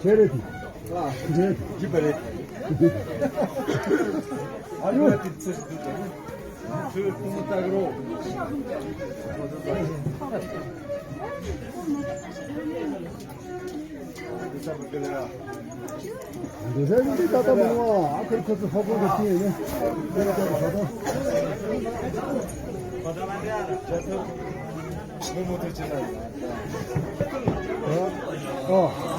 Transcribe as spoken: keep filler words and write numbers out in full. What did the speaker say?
ཁྱེད་རེད་དེ། རེད། ཅི་པ་རེད། ཨ་ཡོ། ཚུར་ཐུག་ཏུ་མོ་ལྟ་གི་རོ། འདི་ས་འདི་ད་ལྟ་མང་བ་ཨ་ཁུར་ཁུར་ཚོ་ཧོ་ཁོ་གི་ཅི་ཡིན་ན། ཨོ།